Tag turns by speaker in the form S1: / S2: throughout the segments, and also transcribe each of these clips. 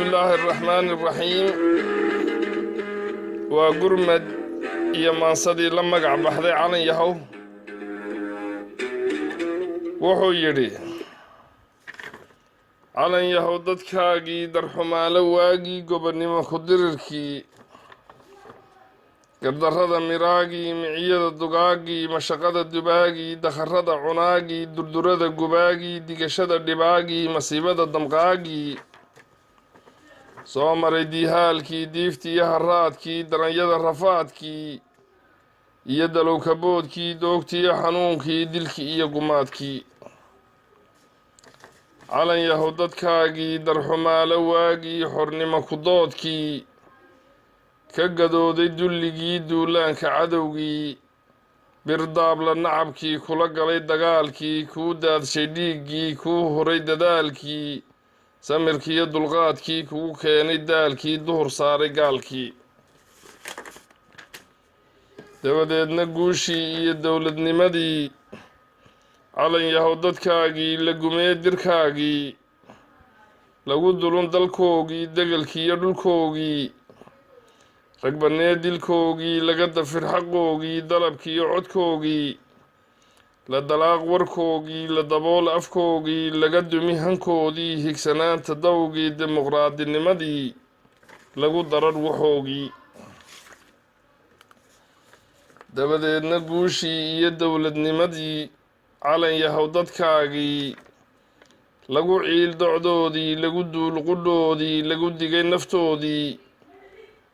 S1: Bismi illaahi araxmaani araxiim. Waa Gurmad iyo maansadii la magac baxday Calan Yahow. Wuxuu yidhi: Calan yahow, dadkaagii darxumaalo waagii gobonnimo ku dirirkii, gardarrada miraagii, miciyada dugaagii, mashaqada dubaagii, dakharada cunaagii, durdurada gubaagii, digashada dhibaagii, masiibada damqaagii, soo maray diihaalkii, diiftii iyo haraadkii, daranyada rafaadkii iyo dalowkaboodkii, doogtii iyo xanuunkii, dilkii iyo gumaadkii. Calan yahow, dadkaagii darxumaalo waagii xornimo ku-doodkii, ka gadooday dulligii, duulaanka cadowgii, birdaabla nacabkii, kula galay dagaalkii, kuu daadshay dhiiggii, kuu huray dadaalkii, samirkii iyo dulqaadkii, kugu keenay daalkii, duhur saaray gaalkii, dabadeedna guushii iyo dowladnimadii. Calan yahow, dadkaagii la gumee, dirkaagii lagu dulun dalkoogii, degelkii iyo dhulkoogii, ragbanee dilkoogii, laga dafir xaqoogii, dalabkii iyo codkoogii, la dalaaq warkoogii, la dabool afkoogii, laga dumi hankoodii, higsanaanta dawgii, dimuqraadinimadii lagu darar waxoogii, dabadeedna guushii iyo dowladnimadii. Calan yahow, dadkaagii lagu ciil docdoodii, lagu duul qudhoodii, lagu digay naftoodii,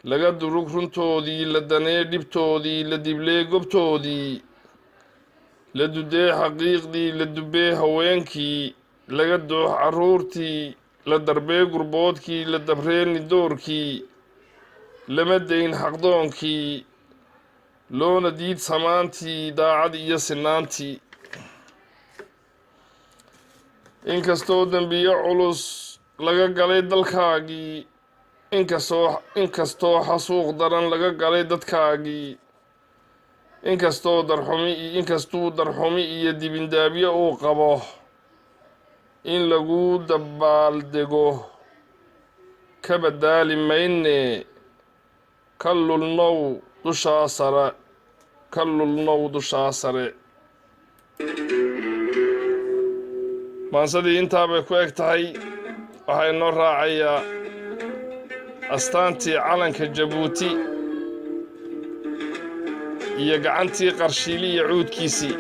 S1: laga durug runtoodii, la danee dhibtoodii, la diblee gobtoodii, la dudee xaqiiqdii, la dubee haweenkii, laga doox carruurtii, la darbee gurboodkii, la dabree nidoorkii, lama dayn xaqdoonkii, loona diid samaantii, daacad iyo sinaantii. Inkastoo dembiyo culus laga galay dalkaagii, inkastoo xasuuq daran laga galay dadkaagii, inkastuu darxumi iyo dibindaabyo uu qabo in lagu dabaaldego, ka badaali mayne. Ka lulnow dushaa sare, ka lulnow dushaa sare. Maansadii intaa bay ku eg tahay. Waxaa inoo raacayaa astaantii calanka Jabuuti iyo gacantii Qarshiili iyo cuudkiisii.